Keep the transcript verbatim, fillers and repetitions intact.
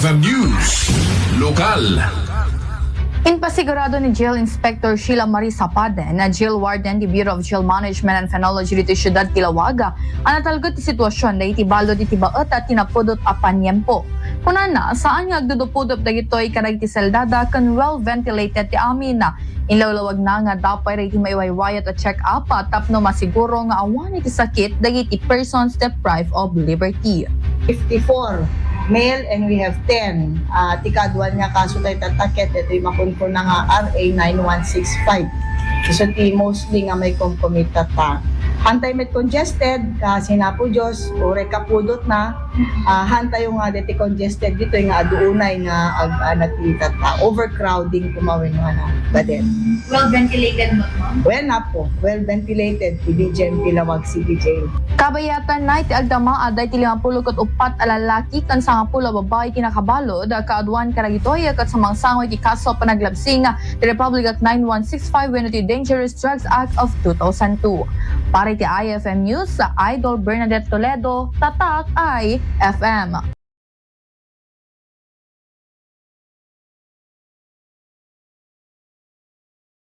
The news. Lokal. Inpasigurado ni Jail Inspector Sheila Marie Sapaden, na jail warden ti Bureau of Jail Management and Penology ditoy siyudad ti Laoag, a natalged ti sitwasyon dagiti balud iti baet a ti napudot a paniempo. Kunana, saan nga agdudupudop dagitoy kadagiti seldada ken well ventilated ti amin. Inlawlawagna nga adda pay dagiti maiwaywayat a check-up tapno masiguro nga awan iti sakit dagiti persons deprived of liberty. fifty-four male and we have ten, ah, ti kaaduan nga kaso tayo tattaket, ito'y makunkuna nga R A nine one six five. So, ti mostly nga may compromise tatta. Hantay met congested, ka sinapo Diyos, uray kapudot na, ah, hantayo nga deti congested ditoy nga adu unay nga ag-, ah, nagtitata. Overcrowding kumawen nga na, baden. Well ventilated mo, ma'am? Well na po, well ventilated, ti B G M P Laoag City Jail. Kabayatan na iti agdama, adda iti limapulo ket upat a lalaki ken sangapulo a babai ti nakabalud, kaaduan kadagitoy ket sumangsango iti kaso a panaglabsing ti Republic Act nine one six five wenno ti Dangerous Drugs Act of two thousand two. Para iti I F M News, Idol Bernadette Toledo, Tatak I F M.